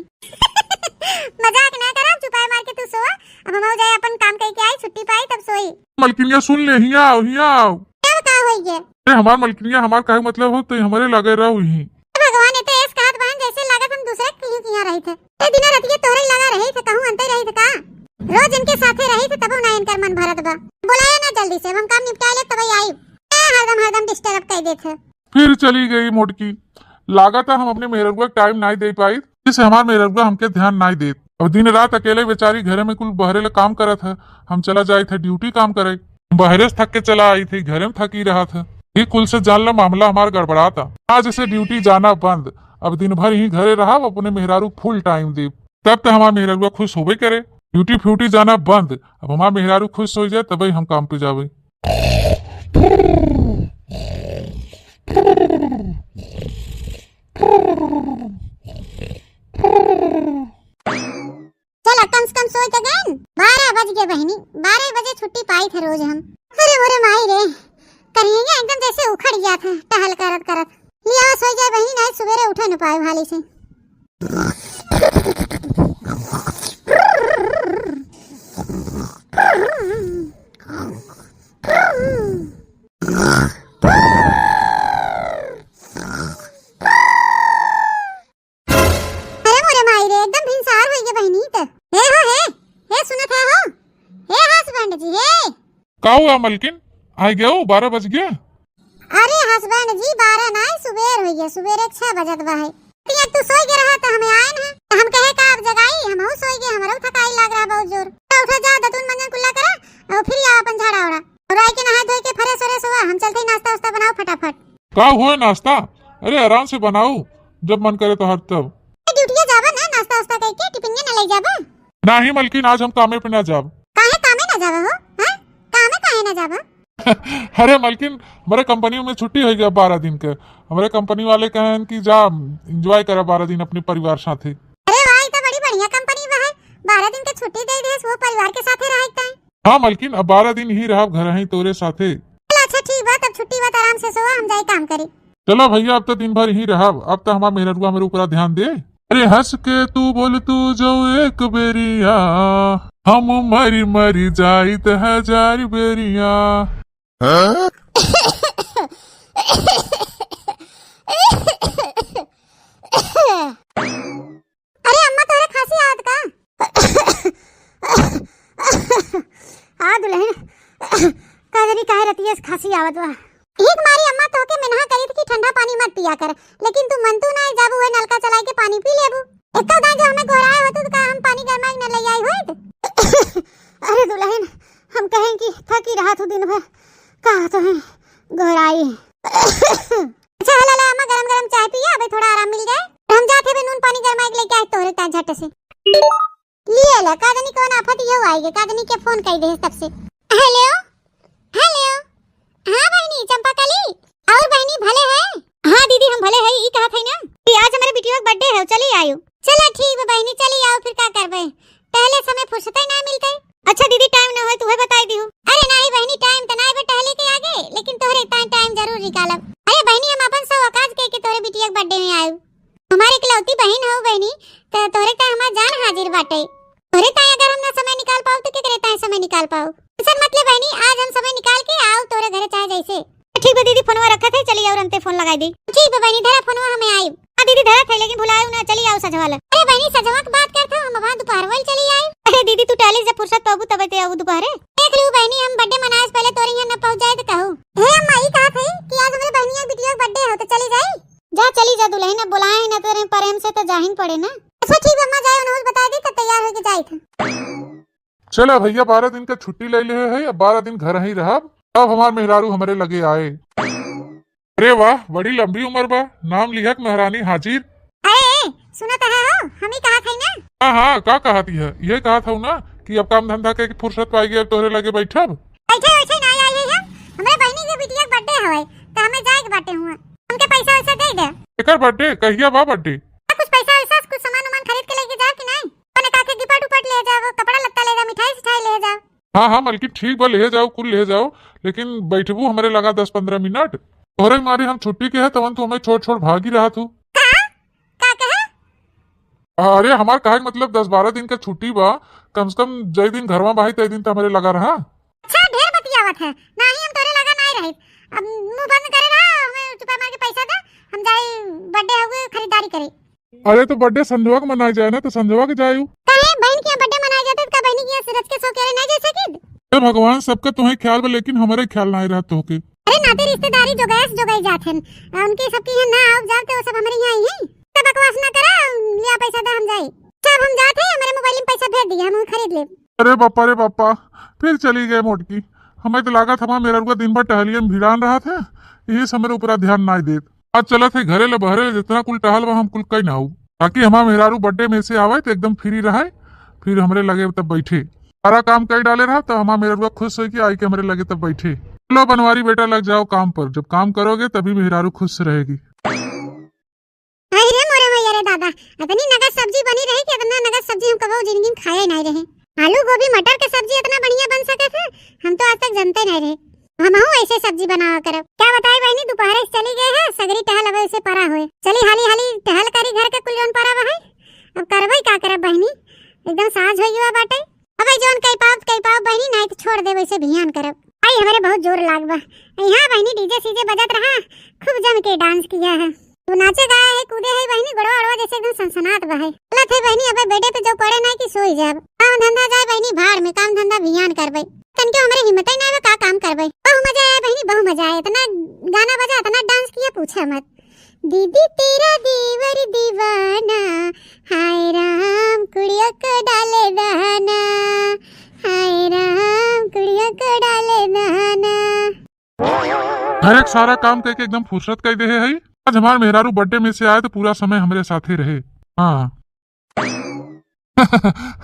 मजाक ना करा, चुपाई मार के तू सोआ। अब हम जाए अपन काम करके आई, छुट्टी पाई तब सोई। मलकिनिया सुन ले, हिया आओ, हिया आओ। तब का होई गे? ए हमार मलकिनिया, हमार काहे मतलब हो, तो हमारे लगे रहो ही। भगवान, ये तो ऐस कहत बहन जैसे लागत हम दूसरे कहीं किया रही थे। ए दिना रतिया तोहरे लगा रही थे, कहूँ अंते रही थे का? रोज इनके साथे रही थे, तबो ना इनकर मन भरत बा। बोलाया ना जल्दी से, अब हम काम निपटा ले तब आई। ए हरदम हरदम डिस्टर्ब कर देत है। फिर चली गई मोटकी। लागत है हम अपने मेहररुआ के टाइम नहीं दे पाई, जिससे हमार मेहररुआ हमके ध्यान नहीं देत। अब दिन रात अकेले बेचारी घरे में कुल बहरे ले काम करत है, हम चला जाए थे ड्यूटी काम करे। बहरे से थक के चला आई थी, घरे में थकी रहा था। ई कुल से जान ला मामला हमार गड़बड़ाता। आज से ड्यूटी जाना बंद, अब दिन भर ही घरे रहब, अपने मेहरारू फुल टाइम देब, तब त हमार मेहरारुआ खुश होबे करे। ड्यूटी फ्यूटी जाना बंद, अब हमार मेहरारू खुश हो जाए तबे हम काम पे जाबे। चला, कम से कम सोइ त गएन। बारह बज गए बहिनी, बारह बजे छुट्टी पाइत है रोज हम। अरे मोरे माई रे, करिहैया एकदम जैसे उखड़ गया था टहल करत करत। लिया सोइ जाए बहिनी, नाहीं सुबेरे उठे न पाए हाली से। अरे मोरे माई रे, एकदम भिनसार होइ गए बहिनी त। हे हो हे, हे सुनत है हो, हे हसबैंड जी हे। का हुआ मलकिन, आइ गयो, बारह बज गया। अरे हसबैंड जी, बारह नाहीं, सुबेर होइ गया, सुबेरे के छह बजत बा है। तिया तू सोइ गए रहा त हमें आए ना, त हम कहे का अब जगाई, हमहू सोइ गए, हमरो थकाई लाग रहा बहुत जोर। त उठा जा, दतुन मंजन कुल्ला करा, और फिर आओ अपन झाड़ा ओड़ा। और आइके नहाए धोए के फ्रेश व्रेश हुआ, हम चलते ही नाश्ता उस्ता बनाओ फटाफट। का हुआ नाश्ता? अरे आराम से बनाओ, जब मन करे तोहर तब। ए, ड्यूटिया जाबा ना, नाश्ता उस्ता कइके टिफिनिया ना ले जाबा? नाहीं मलकिन, आज हम कामे पे ना जाब। काहे कामे ना जाबा हो? हैं? कामे काहे ना जाबा? अरे मलकिन, हमरे कंपनी में छुट्टी होइ गया बारह दिन के। हमरे कंपनी वाले कहेन कि जा एंजॉय करा बारह दिन अपने परिवार साथे। अरे वाह, ई तो बड़ी बढ़िया कंपनी बा है, बारह दिन के छुट्टी दे देस, वो परिवार के साथे रहे के ताई। हाँ मलकिन, अब बारह दिन ही रहब घर ही तोरे साथे। चला अच्छा ठीक बा, तब छुट्टी बा त आराम से सोआ, हम जाई काम करी। चला भैया, अब त दिन भर ही रहब, अब त हमार मेहररुआ हमरे ऊपरा ध्यान दे। अरे हंस के तू बोल तू जो एक बेरिया, हम मरी मरी जाइत हजार बेरिया। हाँ? अरे अम्मा, तोहरे खांसी आवत का? हाँ दुलहिन, का जानी काहे रतिया से खांसी आवत बा। एक मारी अम्मा तोहके मेनहा करी थी कि ठंडा पानी मत पिया कर, लेकिन तू मनतू ना, जब उहे नलका चलाइ के पानी पी लेबू। एक्का दाई जो हमें गोहराए होतू त का हम पानी गरमाइ के न ले आई होइत? अरे दुलहिन, हम कहेन कि थकी रहत हू दिन भर, का तोहे गोहराई। अच्छा, हला ला अम्मा, गरम गरम चाय पिया, अबे थोड़ा आराम मिल जाए। हम जात हबे नून पानी गरमाइ के लेके आए तोहरे ताई झट से। लिए ला, का जानी कौन आफत इहो आइ गे, का जानी के फोन कइ दे तब से। हेलो, हेलो, हाँ बहिनी चंपाकली, और बहिनी भले है? हाँ दीदी हम भले है, ई कहत है ना कि आज हमरे बिटिया के बर्थडे है, चली आयो। चला ठीक बा बहिनी, चली आओ, फिर का करबे, टहले समय फुर्सते ना मिलते। अच्छा दीदी, टाइम ना होए तुहे बताई दिहू। अरे नाही बहिनी, टाइम त ना बे टहले के आगे, लेकिन तोहरे ताई टाइम जरूर निकालब। अरे बहिनी, हम अपन सब काज कइ के तोहरे बिटिया के बर्थडे में आयु। हमार इकलौती बहिन हऊ बहिनी, त तोहरे ताई हमार जान हाजिर बाटे। तोहरे ताई अगर हम ना समय निकाल पाऊ त केकरे ताई समय निकाल पाऊ? टेंशन मत ले बहिनी, आज हम समय निकाल के आऊ तोहरे घरे चाहे जैसे। ठीक बा दीदी, फोनवा रखत है, चली आऊ रंते फोन लगाई दी। ठीक बा बहिनी, धरा फोनवा, हमें आयु। हाँ दीदी धरत है, लेकिन भुलायू ना, चली आऊ सजवा ला। अरे बहिनी, सजवा के बात करत हऊ, हम वहाँ दोपहर वाली चली आई। अरे दीदी, तू टहले जब फुर्सत पाबू तबे ते आऊ दोपहरे। देख लू बहिनी, हम बर्थडे मनाए से पहले तोरे यहाँ न पहुँच जाए त कहू। हे अम्मा, ई कहत है कि आज हमरे बहिनिया के बिटिया के बर्थडे हो, त चली जाई? जा चली जा दुलहिन, अब बोलाए है ना तोरे प्रेम से त जाहिन पड़े ना। अच्छा ठीक बा अम्मा, जाए उन्हें बताए दी, तब तैयार होके जाए थे। चला भैया, बारह दिन का छुट्टी ले ले है, अब बारह दिन घर ही रहब। अब हमार मेहरारू हमरे लगे आए। अरे वाह, बड़ी लंबी उम्र बा, नाम लिहक महारानी हाजिर। अरे, सुनत है हो, हम ही कहत है ना। हाँ हाँ, का कहत है? ये कहत हूँ ना कि अब काम धंधा के फुर्सत पाई गई, अब तोहरे लगे बैठब। बैठे बैठे ना आई है हम, हमरे बहिनी के बिटिया के बर्थडे हवे, त हमें जाए के बाटे हुआ, हमके पैसा वैसा दे दे। एकर बर्थडे कहिया बा बर्थडे? कुछ पैसा वैसा, कुछ सामान उमान खरीद के लेके जाओ कि नहीं? अपने काके गिफ्ट उफट ले जाओ, कपड़ा लत्ता ले जाओ, मिठाई सिठाई ले जाओ। हाँ हाँ मलकिन, ठीक बा, ले जाओ, कुल ले जाओ, लेकिन बैठबू हमरे लगा दस पन्द्रह मिनट। तोहरे मारे हम छुट्टी के है, तवन तू हमें छोड़ छोड़ भागी रहा तू। का? का कहे? अरे हमार कहे के मतलब दस बारह दिन का छुट्टी बा, कम से कम जय दिन घरवा बाही तय दिन त हमरे लगा रहा। अच्छा, ढेर बतियावत है, नाही हम तोरे लगा नाही रहित। अब मुंह बंद करे रहा, हमें चुपा मार के पैसा दे, हम जाई बर्थडे हवे खरीदारी करे। अरे तो बर्थडे संझवा के मनाए जाए ना, तो संझवा के जायू। काहे बहन के यहाँ बर्थडे मनाए जाते, तो का बहनी के यहाँ से रच के सो के ना जैसे कि? अरे भगवान, सबका तुम्हें ख्याल बा, लेकिन हमारे ख्याल ना रहा तोहके। अरे नाते रिश्तेदारी जो गैस जो गई जात हैं, उनके सबके यहाँ ना आओ जाओ तो वो सब हमारे यहाँ आई हैं। तो बकवास ना करा, लिया पैसा दे हम जाए। अच्छा अब हम जात हैं, हमारे मोबाइल में पैसा भेज दिया, हम खरीद ले। अरे बापा रे बापा, फिर चली गए मोटकी। हमें तो लागत हमार मेहररुआ दिन भर टहलिए में भिड़ान रहत है, यही से हमरे ऊपरा ध्यान नाई देत। आज चलत है घरे ले बहरे ले, जितना कुल टहल बा हम कुल कई ना आऊ, ताकि हमार मेहरारू birthday में से आवे तो एकदम free रहे, फिर हमरे लगे तब बैठे। सारा काम कई डाले रहा तो हमार मेहरारू खुश होई कि आई के हमरे लगे तब बैठे। चलो बनवारी बेटा, लग जाओ काम पर, जब काम करोगे तभी मेहरारू खुश रहेगी। अरे मोरे मैया रे दादा, इतनी नगद सब्जी बनी रही कि इतना नगद सब्जी हम कबो जिंदगी में खाए नहीं रहे। आलू गोभी मटर के सब्जी इतना बढ़िया बन सकत है, हम तो आज तक जानते नहीं रहे। हमहू ऐसे सब्जी बनावा करब। का बताई बहिनी, दोपहरे से चली गए है, सगरी टहल अब ऐसे परा होए। चली हाली हाली टहल करी, घर के कुल जौन परा बा है, अब करबई का करब बहिनी, एकदम साँझ होई गवा बाटे। अबे जौन कई पाउब, कई पाउब बहिनी, नाई तो छोड़ देब, वैसे भियान करब। आई हमरे बहुत जोर लाग बा। यहाँ बहिनी DJ सीजे बजत रहा, खूब जम के dance किया है। तू नाचे गाए है, कूदे है बहिनी, गोड़वा ओड़वा जैसे एकदम सनसनात बा है। चलत है बहिनी, अबे बेडे पे जो पड़े ना कि सोई जाब। काम धंधा जाए बहिनी भाड़ में, काम धंधा भियान करबे। तनके हमरे हिम्मत ही ना बा, का काम करबे। बहु मजा आया बहिनी, बहु मजा आया। इतना गाना बजा, इतना dance किया, पूछा मत। दीदी तेरा देवर दीवाना, हाय राम कुड़िया को डाले दाना, हाय राम कुड़िया को डाले दाना। घर एक सारा काम करके एकदम फुर्सत कर दे है। आज हमार मेहरारू birthday में से आए तो पूरा समय हमरे साथे रहे। हाँ।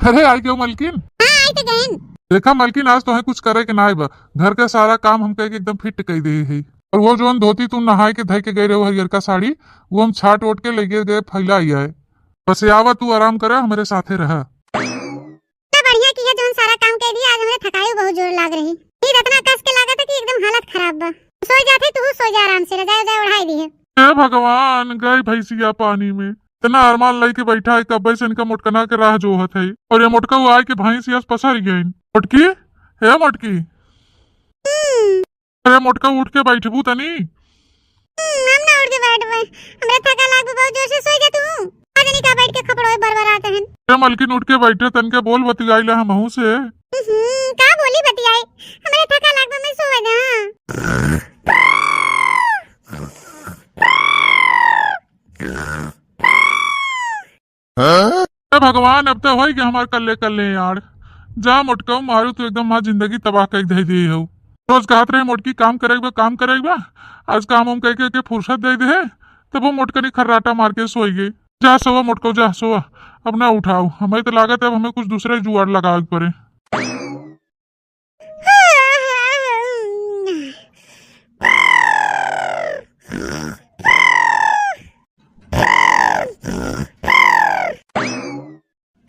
अरे आई गयो मलकिन। हाँ, आई तो गइन। देखा मलकिन, आज तोहे कुछ करे के नाई बा, घर के सारा काम हम कह के एकदम fit कर दे है। और वो जौन धोती तू नहाए के धई के गए रहो हरियरका साड़ी, वो हम छाट ओट के लेके गए फैला ही आए। बस आवा तू आराम करे, हमरे साथे रहा। तो बढ़िया किया जौन सारा काम कर दिया, आज हमरे थकाई बहुत जोर लाग रही। नींद इतना कस के लागत है कि एकदम हालत खराब बा। सोई जाते, तू सोई जा आराम से, रजाई उजाई ओढ़ाई दी है। हे भगवान, गई भैंसिया पानी में। इतना अरमान लइके बैठा है, कब्बे से इनका मोटकना के राह जोहत है। और ये मोटका वो आए के भैंसिया से पसर गई। मोटकी, हे मोटकी। हम्म। अरे मोटका, उठ के बैठबू तनी। हम्म, हम ना उठ के बैठबे। हमरे थका लाग बहुत जोर से, सोई जा तू। आज नहीं का बैठ के खपड़ोए बरबरात हन। ए मलकिन, उठ के बैठे, तनके बोल बतियाइला हमहू से। हम्म, का बोली बतियाई? हमरे थका लाग बा, मैं सोवे दे, हाँ। हे भगवान, अब तो होई गया हमार कल्ले कल्ले यार। जा मोटकऊ मारू, तू एकदम हमार जिंदगी तबाह कर दे दिए हो। रोज कहत रहे मोटकी काम करे के बा, काम करे के बा। आज काम हम कह के, के फुर्सत दे दे है, तब वो मोटकनी खर्राटा मार के सोई गई। जा सोवा मोटकऊ, जा सोवा, अब ना उठाओ। हमें तो लागत है अब हमें कुछ दूसरे जुगाड़ लगावे के पड़े।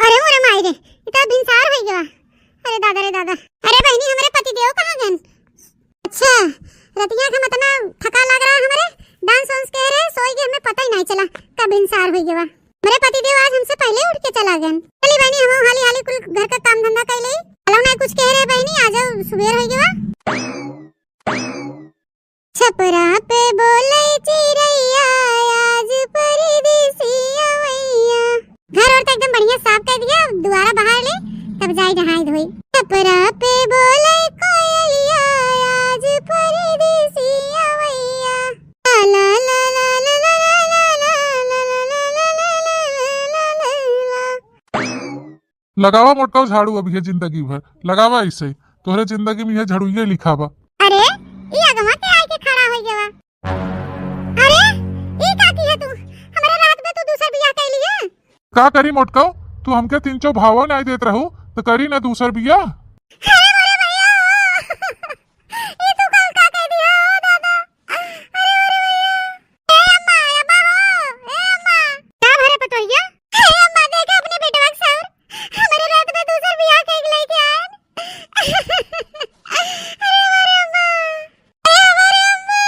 अरे मोरे माई रे, इतना भिनसार हो गया। अरे दादा रे दादा। अरे बहिनी, हमरे पति देव कहाँ गन? अच्छा, रतिया के हम इतना थका लग रहा हमरे, डांस वांस कह रहे, सोई के हमें पता ही नहीं चला कब भिनसार हो गया। हमरे पति देव आज हमसे पहले उठ के चला गन। चली बहिनी, हम हाली हाली कुल घर का काम धंधा कर ले। चलो ना कुछ कह रहे बहिनी, आ जाओ, सुबेर हो गया। छपरा पे बोले चिरैया, आज परदेसी अवैया। घर और तो एकदम बढ़िया साफ कर दिया, अब दुआरा बहार ले, तब जाई नहाई धोई। छपरा पे बोले कोयलिया, आज परदेसी अवैया। ला ला ला। लगावा मोटकाऊ झाड़ू अब ये जिंदगी भर। लगावा ऐसे ही। तोहरे जिंदगी में ये झाड़ू ये लिखा बा। अरे, ई अगवा के आके खड़ा हो गया। अरे, ई का की है तू? हमारे रात में तू दूसर बियाह कैली है? का करी मोटकाऊ, तू हमके तीन चौ भावा नहीं देत रहू, तो करी ना दूसर बियाह। अरे मोरे भैया, ई तू कल का कह दिया हो दादा? अरे मोरे भैया। ए अम्मा, अम्मा हो, ए अम्मा। का भरे पतोहिया? ए अम्मा, देखा अपने बेटवा के साथ। हमारे रात में दूसर बियाह कइके लेके आए। अरे हमारे अम्मा, अरे हमारे अम्मा।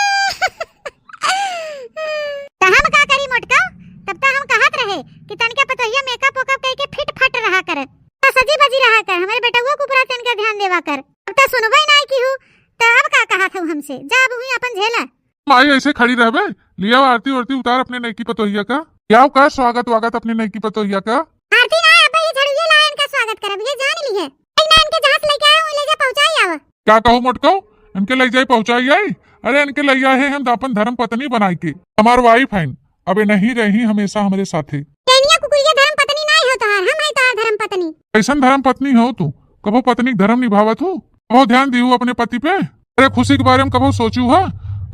तो हम का करी मोटका? तब तो हम कहत रहे कि तनके पतोहिया makeup वेकअप कइके fit फट रहा कर, तो सजी बजी रहा कर, हमारे बेटवा के ऊपर तनके ध्यान देवा कर। अब तो सुनबे ही ना की हूँ, तो अब का कहत हूँ हमसे? जा अब हुई अपन झेला। माई ऐसे खड़ी रहबे, लियाव आरती ओरती उतार अपने नईकी पतोहिया का। लियाव का स्वागत वागत अपने नईकी पतोहिया का। आरती ना, अब ये झड़ुए लायन का स्वागत करब, ये जान ली है। एक ना इनके जहाँ से लेके आया, वो ले जा पहुँचाई आवा। का कहू मोटकऊ, इनके ले जाई पहुँचाई आई? अरे इनके ले आए हैं हम अपन धर्म पत्नी बनाई के, हमार wife हैं, अबे नहीं रही हमेशा हमरे साथे। टेनिया कुकुरिया धर्म पत्नी नाई हो तोहार, हम है तोहार धर्म पत्नी। कैसन धर्म पत्नी हो तू? कबो पत्नी के धर्म निभावत हो? कबो ध्यान दिहू अपने पति पे? अरे खुशी के बारे में कबो सोचू हा?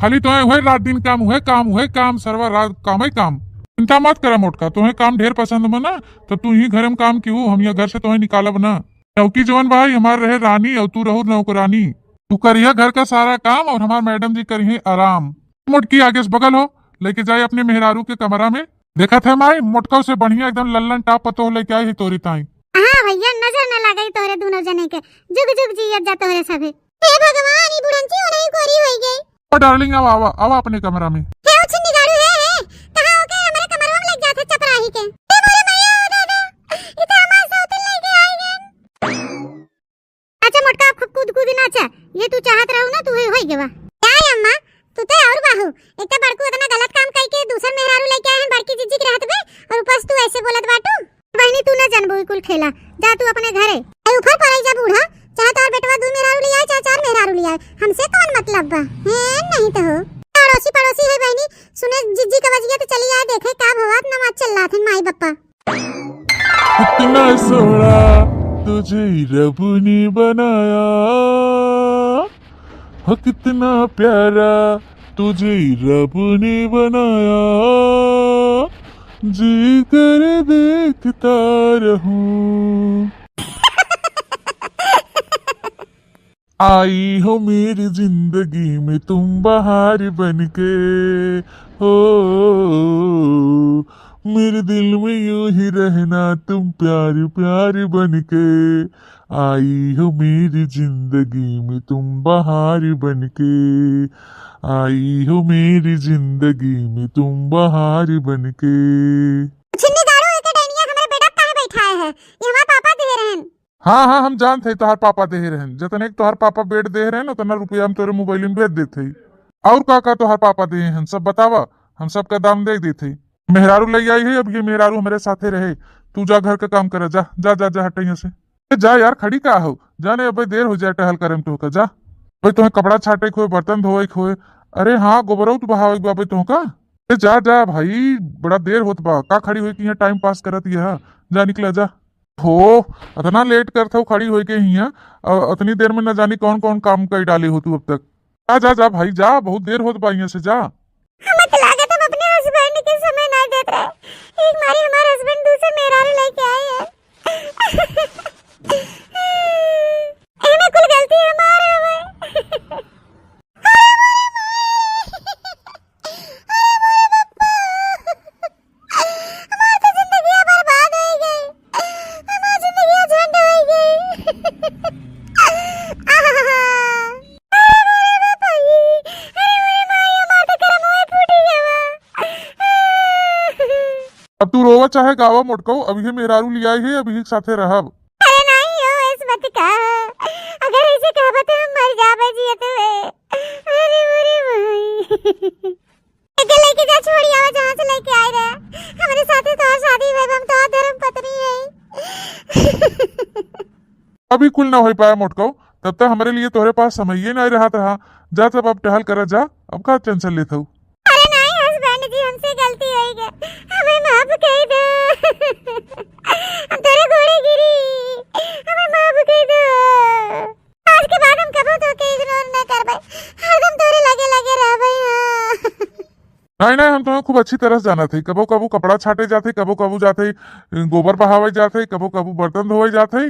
खाली तोहे उहे रात दिन काम, उहे काम, उहे काम, सरवा रात काम ही काम। चिंता मत करा मोटका, तोहे काम ढेर पसंद बा ना, तो तू ही घरे में काम किहू, हम यहाँ घर से तोहे निकालब ना। नौकी जवन भाई हमार रहे रानी और तू रहू नौकरानी। तू करिहा घर का सारा काम और हमार मैडम जी करिहे आराम। मोटकी आगे से बगल हो, लेके जाए अपने मेहरारू के कमरा में। देखत है माई, मोटका से बढ़िया एकदम लल्लन टाप पतोह लेके आई है तोरी ताई। हाँ भैया, नजर न लगे तोरे दोनों जने के। जुग जुग जियत जा तोरे सभे। हे भगवान, ई बुढ़ंची ओनही कोरी होई गई। ओ डार्लिंग, आवा, आवा, आवा अपने कमरा में। हे उछिन्नी गाड़ू, हे, हे, कहाँ होके हमरे कमरवा में लग जात है चपराही के। हे मोरे मैया, ओ दादा, ई तो हमार सौतिन लेके आई गन। अच्छा मोटका, अब खूब कूद कूद नाचा, ये तू चाहत रहू ना, तू होई गवा। का अम्मा, तू तो और बाहू, एक तो बड़कू इतना गलत काम कई के दूसर मेहरारू लेके आए हैं, बड़की जिज्जी के रहत बे, और ऊपर से तू ऐसे बोलत बाटू। बहनी, तू ना जानबू ई कुल खेला, जा तू अपने घरे। ए, ऊपर पड़े जा बूढ़ा, चाहे तोहर बेटवा दू मेहरारू ले आए, चाहे चार मेहरारू ले आए, हमसे कौन मतलब बा? हैं, नहीं तो हो। अड़ोसी पड़ोसी है बहनी, सुने जिज्जी का बजिया तो चली आए, देखे का भवा, इतना मत चिल्लात हैं माई बप्पा। कितना सोहना तुझे रब ने बनाया, हो कितना प्यारा तुझे रब ने बनाया, जी कर देखता रहूं। आई हो मेरी जिंदगी में तुम बहार बनके, हो मेरे दिल में यूं ही रहना तुम प्यार प्यार बनके। आई हो मेरी जिंदगी में तुम बहार बनके, आई हो मेरी जिंदगी में तुम बहार बनके। छिन्नी गाड़ू, एके डैनिया हमरे बेडा काहे बैठाए है? ये हमार पापा दिहे रहन। हाँ, हाँ, हम जानत हई तोहार पापा देहे रहन। जतने के तोहार पापा बेड देहे रहन, उतना रुपया हम तोरे मोबाइल में भेज देत हई। और का का तोहार पापा देहे हन, सब बतावा, हम सबका दाम दे देत हई। मेहरारू लई आई है, अब ये मेहरारू हमरे साथे रहे। तू जा घर का काम करे, जा, जा, जा, जा, हट यहाँ से। ए, जा यार, खड़ी का हो? जा ने, अबे देर हो जाए टहल करे में तोहका, जा। भाई तोहे कपड़ा छाटे के होए, बर्तन धोए के होए। अरे हाँ, गोबरऊ तो बहावे के बा अबे तोहका। ए, जा, जा भाई, बड़ा देर होत बा। का खड़ी होई के यहाँ टाइम पास करत यह? जा निकला, जा। हो, अतना लेट करत हो खड़ी होई के हियाँ, अ, अतनी देर में न जानी कौन कौन काम कई डाले हो तू अब तक। जा, जा, जा भाई, जा, बहुत देर होत बा यहाँ से, जा। हमर तो लागत हम अपने हस्बैंड के समय ना देत रहे। एक मारी हमार हस्बैंड दूसर मेहरारू लेके आए हैं। एमे कुल गलती हमार हवे। अरे मोरे माई! अरे मोरे पप्पा! हमार तो जिंदगिया बर्बाद होई गई, हमार जिंदगिया झंड होई गई। आहा! अरे मोरे बाप रे! अरे मोरे माई, हमार तो करमवा फूटी गवा। अब तू रोवा चाहे गावा मोटकऊ, अभी मेहरारू लियाई है, अभी साथे रहब। अरे नाहीं हो, ऐस मत कहा। अगर ऐसे कहबा तो हम मर जाबे जियत में। अरे मोरे माई। एके लेके जा, छोड़ी आवा जहाँ से लेके आए रहे। हमरे साथे तोहार शादी भइल बा, हम तोहार धर्म पत्नी है। अभी कुल ना होई पाया मोटकऊ, तब तक हमरे लिए तोहरे पास समइये नाहीं रहत रहा। जा तब अब टहल करा जा, अब का टेंशन लेत हऊ? अरे नाहीं हस्बैंड जी, हमसे गलती होई गई, हमें माफ कई दो। हम तोरे गोड़े गिरी, हमें माफ कई दो। आज के बाद हम कबो तोके इग्नोर न करबे, हरदम तोरे लगे लगे रहबे। हाँ। नाहीं, नाहीं, हम तोहे खूब अच्छी तरह से जानत हई। कबो कबो कपड़ा छाटे जाते, कबो कबो जाते, गोबर बहावे जाते, कबो कबो बर्तन धोवे जाते।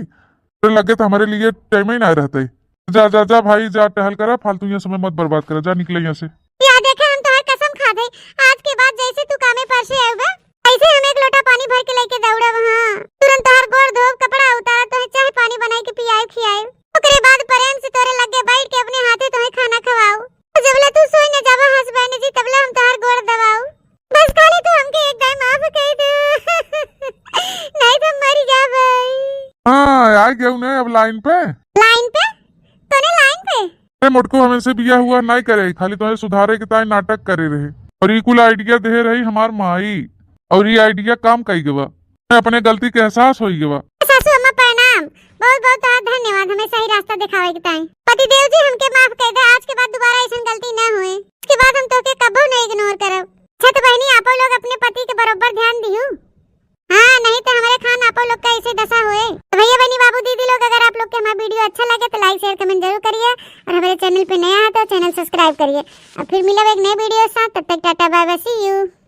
तोरे लगे तो हमरे लिए टाइम ही ना रहते। जा, जा, जा भाई, जा टहल करा, फालतू यहाँ समय मत बर्बाद करा, जा निकले यहाँ से। या देखे, हम तोहार कसम खा दे, आज के बाद जैसे तू कामे पर से आउबे, ऐसे हम एक लोटा पानी भर के लेके दौड़ब। हाँ, तुरंत तोहार गोड़ धोब, कपड़ा उतार, तोहे चाय पानी बनाई के पियाए खियाए, ओकरे बाद प्रेम से तोरे लगे बैठ के अपने हाथे तोहे खाना खवाओ। जबले तू सोई न जाबा हस्बैंड जी, तबले हम तोहार गोड़ दबाओ। बस खाली तू हमके एक दाई माफ कई दे। नाहीं तो हम मरी जाबे। हाँ, आ गया उन्हें अब लाइन पे। लाइन पे? तोने लाइन पे? ए मोटको, हमें से बिया हुआ नाहीं करे, खाली तोहे सुधारे के ताई नाटक करे रहे। और ई कुल आइडिया देहे रही हमार माई, और ई आइडिया काम कई गवा। अपने गलती के एहसास होई गवा। सासू अम्मा प्रणाम, बहुत बहुत तोहार धन्यवाद हमें सही रास्ता दिखावे के ताई। पतिदेव जी हमके माफ कर दे, आज के बाद दोबारा ऐसन गलती ना होए। इसके बाद हम तोके कबो न इग्नोर करब। अच्छा तो बहनी, आपो लोग अपने पति के बरोबर ध्यान दिहू। हाँ, नहीं तो हमरे खान आपो लोग का ऐसे दशा होए। तो भैया बहनी बाबू दीदी लोग, अगर आप लोग के हमारा वीडियो अच्छा लगे तो लाइक शेयर कमेंट जरूर करिए। और हमारे channel पे नया है तो channel subscribe करिए। अब फिर मिलब एक नए video साथ, तब तक tata bye bye, see you।